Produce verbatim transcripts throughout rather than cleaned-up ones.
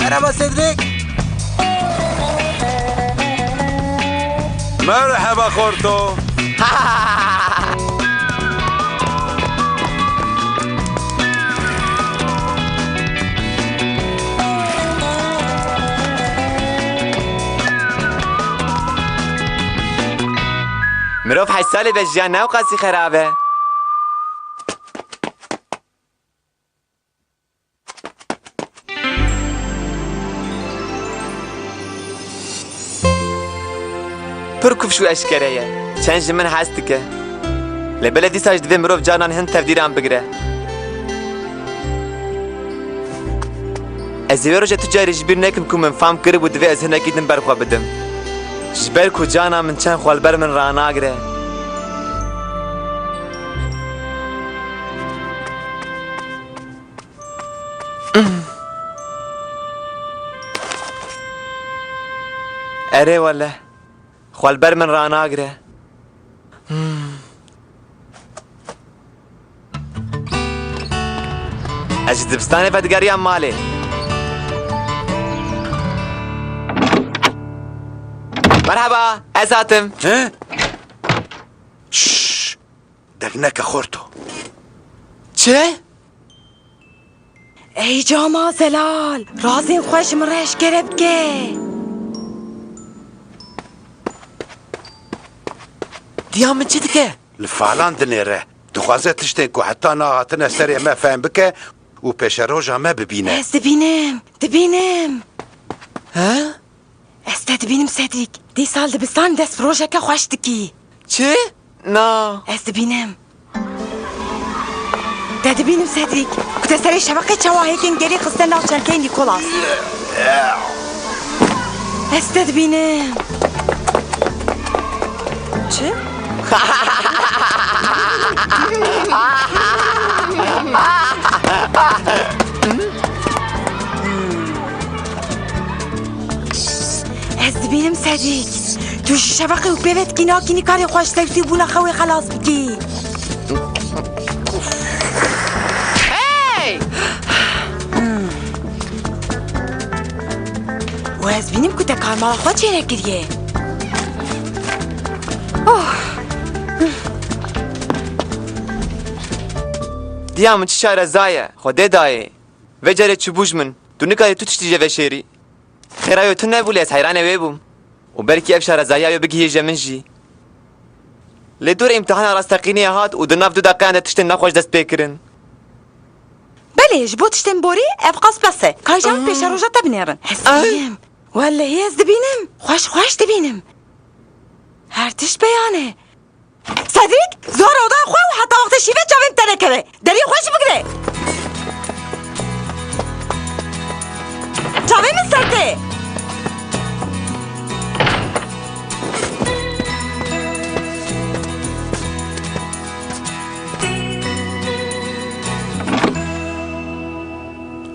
Merhaba Cedric. Merhaba Xorto. Mirov heşt salî be jiyan ne ew qasî xerab e. Pir kufş û eşkere ye. Çend ji min hez dike. Lê belê dîsa jî divê mirov carinan hin tevdîran bigire. Ez ê wê rojê tu carî ji bîr nekim ku min fam kiribû divê ez hinekî din ber xwe bidim. Ji ber ku carna min çend xwe li ber min ranagire. Erê wele. Xwe li ber min ranagire. Hmm. Ez ji dibistanê vedigeriyam malê. Merhaba, ez hatim. He? Şşş! Dev neke Xorto. Çi? Ey cama zelal, razên xwe ji min re eşkere bike. Diya min çi dike? Li falan dinêre. Dixwaze tiştên ku heta niha hatine serê me fehm bike û pêşeroja me bibîne. Ez dibînim, dibînim. He? Ez te dibînim Cedric. Dîsa li dibistanê dest bi rojeke xweş dikî. Çi? Na. Ez dibînim. Te dibînim Cedric. Ku te serê şeveqê çawa hêkên gerî xiste nav çelkeyê Nicholas. Ez te dibînim. Çi? Ez dibînim Cedric. Tu ji şeveqê û pêvetkî nakî nikarî xwe ji sewtî bûna xewê xelas bikî. Hey! Û ez bînim ku te karmala xwe çênekiriye. Oh! Diya min çi şareza ye, Xwedê dayê. Vê carê çi bû ji min? Tu nikarî tu tiştî jê veşêrî. Xêra yo tu nebû lê ez heyranê wê bûm. Û belkî ev şarezahiya yo bigihîje jî min jî. Lê dûr îmtihana rasteqînê hat û di nav du deqeyan de tiştên nexweş dest pê kirin. Belê, ji bo tiştên borî ev qas bes e. Kayjan pêşeroja te binêrin. Ez dibînim. Wellehî ez dibînim. Xweş xweş dibînim. Her tişt beyan e. Cedric, zor oda xwe û heta wextê şîve çavên te nekeve. Derî xwe jî bigire. Çavê min ser tê.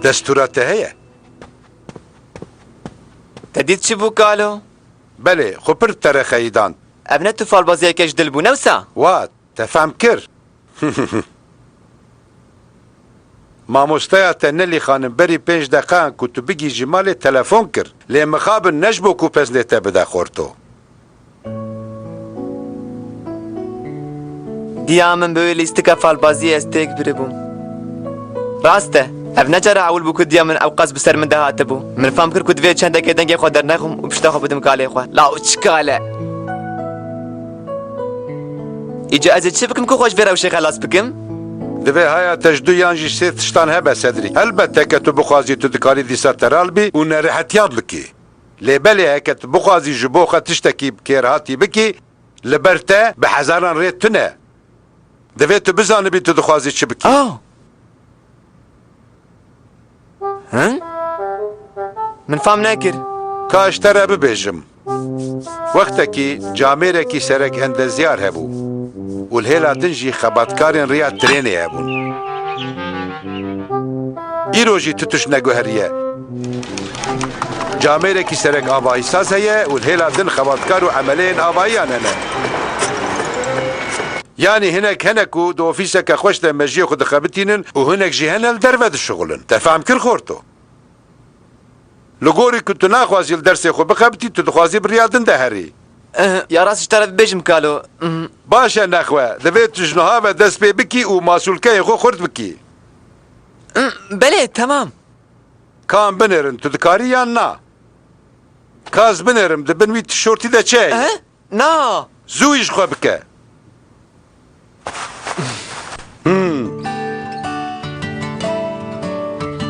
Destûra te heye? Te dît çi bû kalo? Belê, xwe pir terexeyî dan. Ev ne tu falbaziyeke ji dil bû, ne wisa? Wa, te fehm kir. Mamosteya te Nelî xanim berî pênc deqeyan ku tu bigihîjî malê telefon kir. Lê mixabin ne ji bo ku peznê te bide Xorto. Diya min bi wê lîstika falbaziyê ez têk biribûm. Rast e, ev ne cara ewil bû ku diya min ewqas bi ser min de hatibû. Min fam kir ku divê çendekê dengê xwe dernexim û pişta xwe bidim kalê xwe. Law çi kale! Îca ez ê çi bikim ku xwe ji vê rewşê xelas bikim? Divê haya te ji du yan jî sê tiştan hebe Cedric. Helbet heke tu bixwazî tu dikarî dîsa teral bî û nerihetiya bikî. Lê belê heke tu bixwazî ji bo xwe tiştekî bi kêrhatî bikî, li ber te bi hezaran rê tune. Divê tu bizanibî tu dixwazî çi bikî. Ah! Hin? Min fam nekir. Ka ez te re bibêjim. Wextekî camêrekî serek endezyar hebû û li hêla din jî xebatkarên riya trênê hebûn. Îro jî tu tişt neguheriye. Camêrekî serek avahîsaz heye û li hêla din xebatkar û emeleyên avahiyan hene. Yanî hinek hene ku di ofîseke xweş de mejiyê xwe dixebitînin û hinek jî hene li derve dişixulin. Te fehm kir Xorto? Li gorî ku tu naxwazî li dersê xwe bixebitî, tu dixwazî bi riya din de herî. Eh, ya rast ji te re bibêjim kalo. Mhm. Baş e nexwe, divê tu ji niha ve dest pê bikî û masûlkeyên xwe xurt bikî. Mhm, belê, temam. Ka em binêrin, tu dikarî yan na? Ka ez binêrim, di bin wî tişortî de çi heye? Eh? Na! Zû îş xwe bike. Hmm.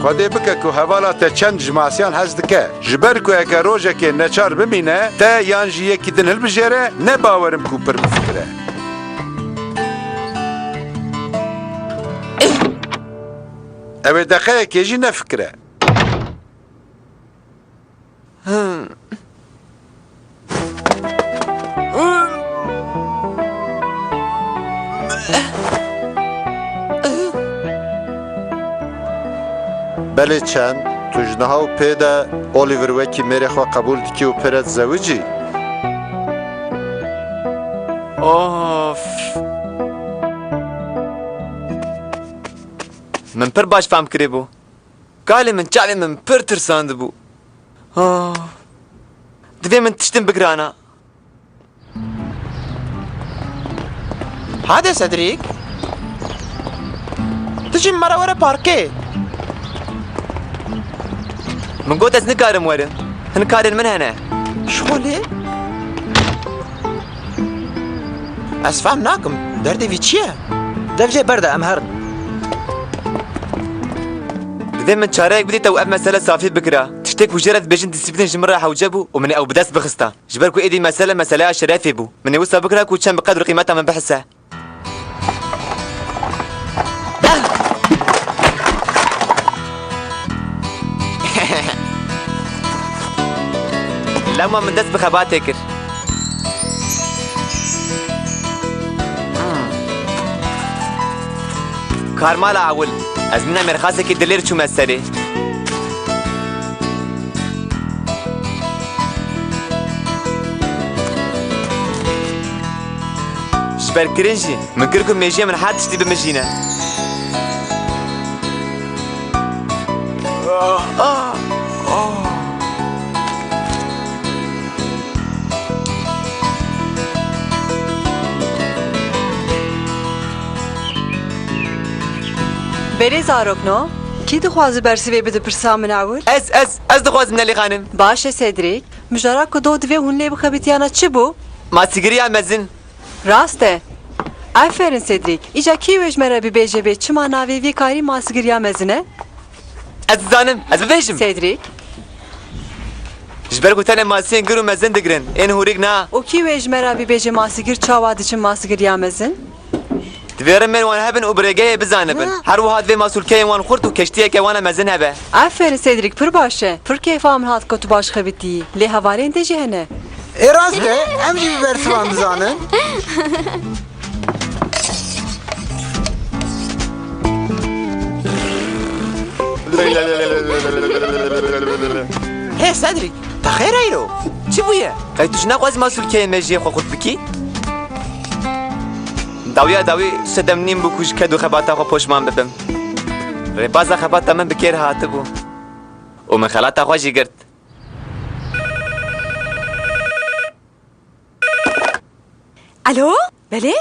Xwedê bike ku hevala te çend ji masiyan hez dike. Ji ber ku heke rojekê neçar bimîne, te yan jî yekî din hilbijêre, ne bawerim ku pir bifikire. Ew ê deqeyekê jî nefikire. Belê çend, tu ji niha û pê de Oliver wekî mêrê xwe qebûl dikî û pê re dizewicî? Of. Min pir baş fam kirîbû. Kalê min çavê min pir tirsandibû. Ah. Divê min tiştin bigirana. Hade Cedric. Tu jî mara were parkê. Min got ez nikarim werim. Hin karên min hene. Şolê? Ez fam nakim. Derdê vî çi ye? Dev jê berde em herin. Divê min çareyek bidîte û ev mesele safî bikira. Tiştê ku jê re dibêjin dîsîplîn ji min re hewce bû û min ê ew bi dest bixista. Ji ber ku êdî mesele meseleya şerefê bû. Min ê wisa bikira ku çend bi qedr û qîmeta min bihise. Lewma min dest bi xebatê kir. Karmala ewil, ez mîna mêrxasekî dilêr çûme serê. Ji ber kirin jî, min kir ku mêjiyê min her tiştî bimijîne. Belê zarokno, kî dixwaze bersivê bide pirsa min ewil? Ez, ez, ez dixwazim Nelî xanim. Baş e Cedric, mijara ku do divê hûn lê bixebitiyana çi bû? Masigiriya mezin. Rast e. Aferin Cedric. Îca kî wê ji me re bibêje bê çima navê vî karî masigiriya mezin e? Ez dizanim, ez bibêjim. Cedric. Ji ber ku tenê masiyên gir û mezin digirin, ên hûrik na. Û kî wê ji me re bibêje masigir çawa diçin masigiriya mezin? Divê rind bên wan hebin û bi rêgehê bizanibin. Her wiha divê masûlkeyên wan xurt û keştiyeke wan a mezin hebe. Aferin Cedric, pir baş e. Pir kêfa min hat ku tu baş xebitî. Lê hevalên te jî hene. Ê rast e, em jî bi bersivan dizanin. Hê Cedric, te xêr e îro? Çi bûye? Qey tu jî naxwazî masûlkeyên me jiyê xwe xurt bikî? Dawiya dawî sedem nîm bû ku ji ked û xebata xwe poşman bibim. Rêbaza xebata min bi kêr hatibû û min xelata xwe jî girt. Alo, belê?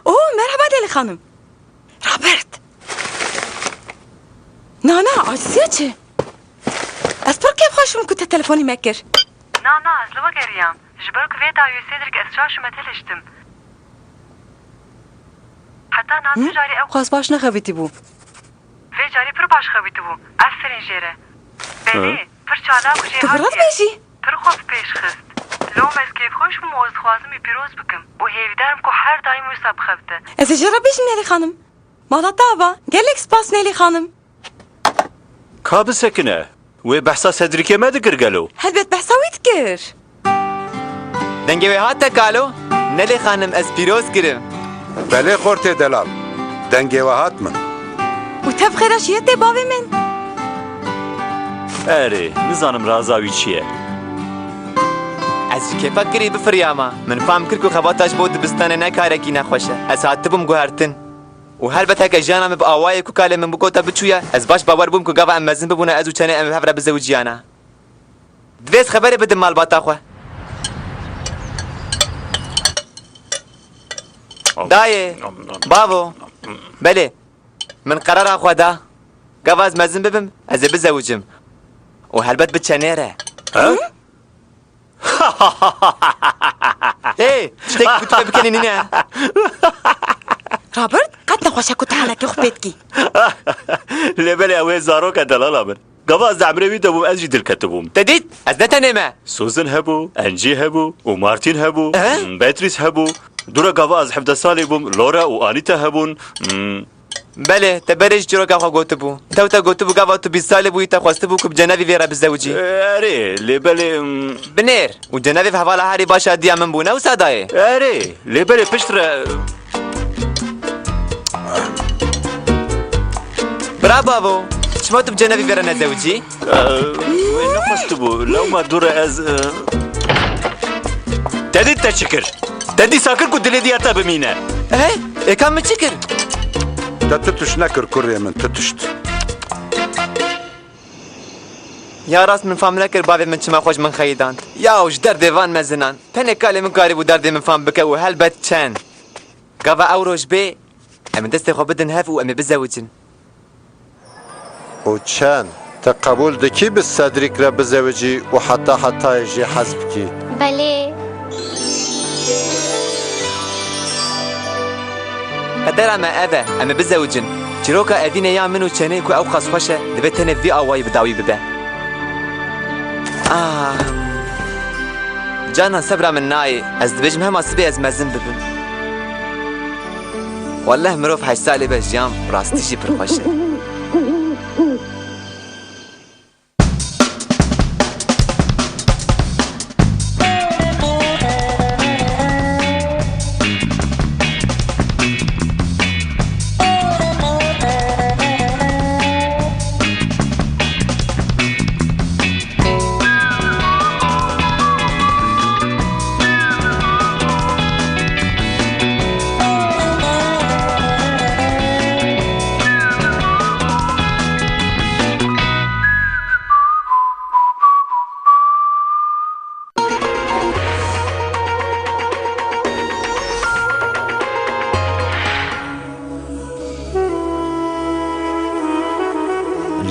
Oo, merhaba Nelî xanim. Robert! Na, na, aciziya çi? Ez pir kêfxweş bûm ku te telefonî me kir. Na, na, ez li we geriyam. Ji ber ku vê dawiyê Cedric ez şaş û meteliştim. Heta na Hı? tu carî ew Xwest baş nexebitî bû. Vê carî pir baş xebitî bû. Aferîn jê re. Belê, Hı? pir çalak û jêhatî ye. Tu bi rê dibêjî? Pir xwe bi pêş xist. Lom ez kêfxweş bûm û ez dixwazim wî pîroz bikim û hêvîdar im ku her daîm wisa bixebite. Ez ê jê re bêjim Nelî xanim. Mala te ava. Gelek spas Nelî xanim. Ka bisekine. Wê behsa Cedricê me dikir gelo? Helbet behsa wî dikir. Dengê wê hat te kalo? Nelê xanim, ez pîroz kirim. Belê xortê delal. Dengê we hat min. Û te bi xêra şiyetê bavê min. Erê, nizanim raza wî çi ye. Ez ji kêfa kirî bifiriyama. Min fam kir ku xebata ji bo dibistanê ne karekî nexweş e. Ez hatibûm guhertin. Û helbet heke jiyana min bi awayê ku kalê min bigota biçûye, ez baş bawer bûm ku gava em mezin bibûna ez û Çenê em bi hev re bizewiciyana. Divê ez xeberê bidim malbata xwe. Dayê, bavo, belê, min qerara xwe da. Gava ez mezin bibim, ez ê bizewicim. Û helbet bi çenê re. He? Ê, tiştek ku tu bikenî nîne. Robert, qet nexweş e ku tu henekê xwe pê dikî. Lê belê ew ê zarok e delala min. Gava ez di emrê wî de bûm, ez jî dilketibûm. Te dît? Ez ne tenê me. Susan hebû, Angie hebû û Martin hebû, Eh? hmm, Beatrice hebû. Dûre gava ez hevdeh salî bûm, Laura û Anita hebûn. Hmm. Belê, te berê jî çîroka xwe gotibû. Tew te gotibû gava tu bîst salî bûyî te xwestibû ku bi Genevieve re bizewicî. Erê, lê belê, hmm. Binêr. Û Genevieve hevala herî baş a diya min bû, ne wisa dayê? Erê, lê belê piştre. Bravo, bavo. Çima tu bi Genevieve re nezewicî? Eee, wê nexwestibû. Lewma dûre ez, eee, te dît te çi kir? Te dîsa kir ku dilê diya te bimîne. Ehe, êka min çi kir? Te tu tişt nekir kurê min, tu tişt. Ya rast min fam nekir bavê min çima xwe ji min xeyidand. Ya û ji derdê van mezinan. Tenê kalê min karîbû derdê min fam bike û helbet çend. Gava ew roj bê, em ê destê xwe bidin hev û em ê bizewicin. Û çend? Te qebûl dikî bi Cedric re bizewicî û heta hetayê jê hez bikî? Belê. Qedera me ev e, em ê bizewicin. Çîroka evînê ya min û çenê ku ew qas xweş e, divê tenê vî awayî bi dawî bibe. Ah. Canan, sebra min nayê. Ez dibêjim hema sibê ez mezin bibim. Wallah mirov heşt salî be jiyan rastî jî pir xweş e.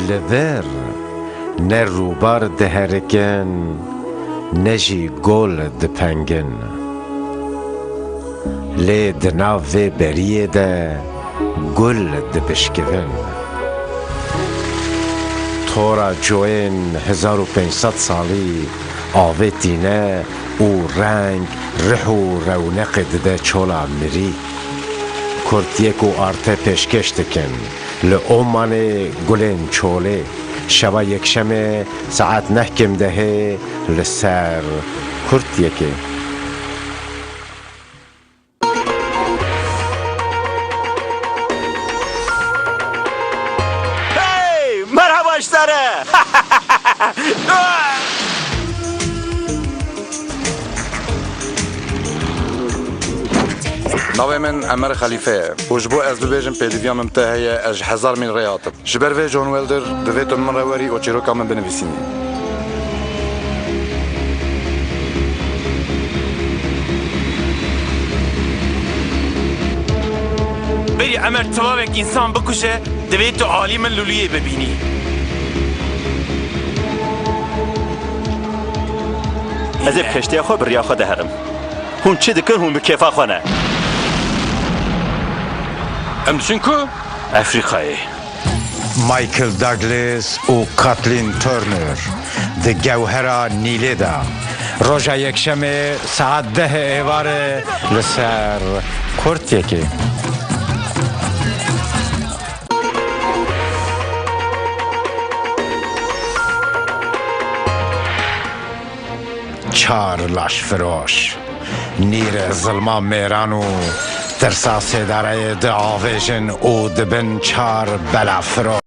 Li vir ne rûbar diherikin, ne jî gol dipengin. Lê di nav vê beriyê de gul dibişkivin. Tora coyên hezar û pênc sed salî avê tîne û reng, rih û rewneqê dide çola mirî. Kurtiyek û arte pêşkêş dikin. Li Omanê gulên çolê, şeva yekşemê saet neh kêm dehê li ser Kurtiyekê. Hey, merhaba ji te re. Navê min Emer Xelîfe ye û ji bo ez bibêjim pêdiviya min bi te heye, ez ji hezar mîl rê hatim. Ji ber vê John Wilder, divê tu li min re werî û çîroka min binivîsînî. Berî Emer tivavek însan bikuje, divê tu alî min li lûyê bibînî. Ez ê bi keştiya xwe bi riya xwe de herim. Hûn çi dikin, hûn bi kêfa xwe ne. Em diçin ku? Efrîkayê. Michael Douglas û Kathleen Turner di Gewhera Nîlê de roja Yekşemê saet dehê êvarê li ser Kurtiyekê. Çar laşfiroş. Nîr zilma mêran û tirsa sêdareyê diavêjin û dibin çar belafiro.